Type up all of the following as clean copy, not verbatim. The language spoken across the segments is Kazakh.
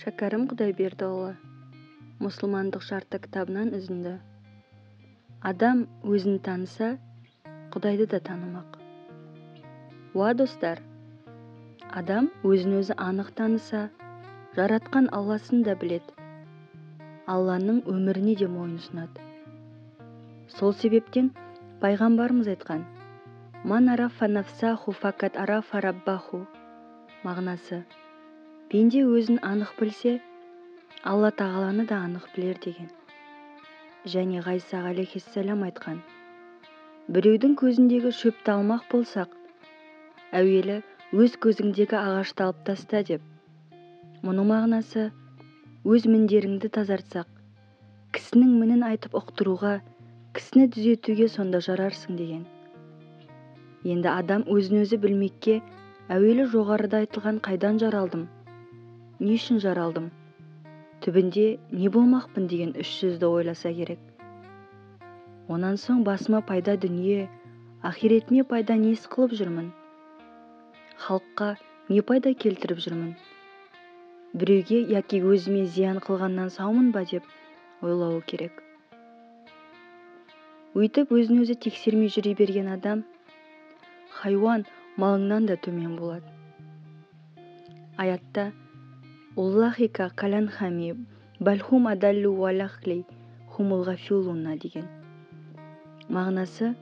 Шәкәрім Құдайбердіұлы, «Мұсылмандық шарты» кітабынан үзінді. Адам өзін таныса, Құдайды да танымақ. Уа достар, адам өзін өзі анық таныса, жаратқан Алласын да біледі. Алланың өміріне де мойын ұсынады. Сол себептен пайғамбарымыз айтқан: «Ман арафа нафсаху факат арафа раббаху». Мағынасы: пенде өзін анық білсе, Алла тағаланы да анық білер деген. Және Ғайса алейхиссалам айтқан: «Біреудің көзіндегі шөпті алмақ болсақ, әуелі өз көзіңдегі ағашты алып таста» деп. Мұның мағынасы: өз міндеріңді тазартсақ, кісінің мінін айтып ұқтыруға, кісіні түзетуге сонда жарарсың деген. Енді адам өзін өзі білмекке әуелі жоғарыда айтылған қайдан жаралдым, не үшін жаралдым, түбінде не болмақпын деген үш сөзді ойласа керек. Онан соң басыма пайда дүние, ақиретіме пайда не іс қылып жүрмін, халыққа не пайда келтіріп жүрмін, біреуге яки өзіме зиян қылғаннан саумын ба деп ойлауы керек. Өйтіп өзін өзі тексермей жүре берген адам хайуан малыңнан да төмен болады. Аятта «Уллахика каланхами балхум адаллу уалахли хумул ғафилуна» деген. Мағынасы: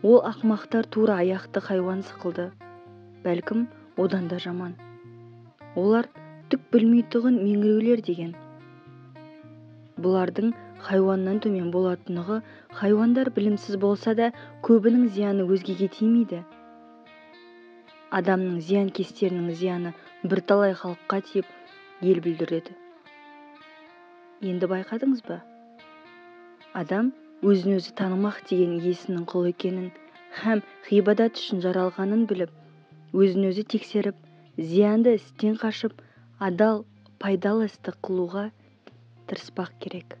ол ақмақтар тура аяқты хайуан сықылды, бәлкім одан да жаман. Олар түк білмейтұғын меңіреулер деген. Бұлардың хайуаннан төмен болатынығы, хайуандар білімсіз болса да көбінің зияны өзгеге тимейді. Адамның зиянкестерінің зияны бірталай халыққа тиіп, ел бүлдіреді. Енді байқадыңыз ба? Адам өзін өзі танымақ деген иесінің құлы екенін һәм ғибадат үшін жаралғанын біліп, өзін өзі тексеріп, зиянды істен қашып, адал, пайдалы істі қылуға тырыспақ керек.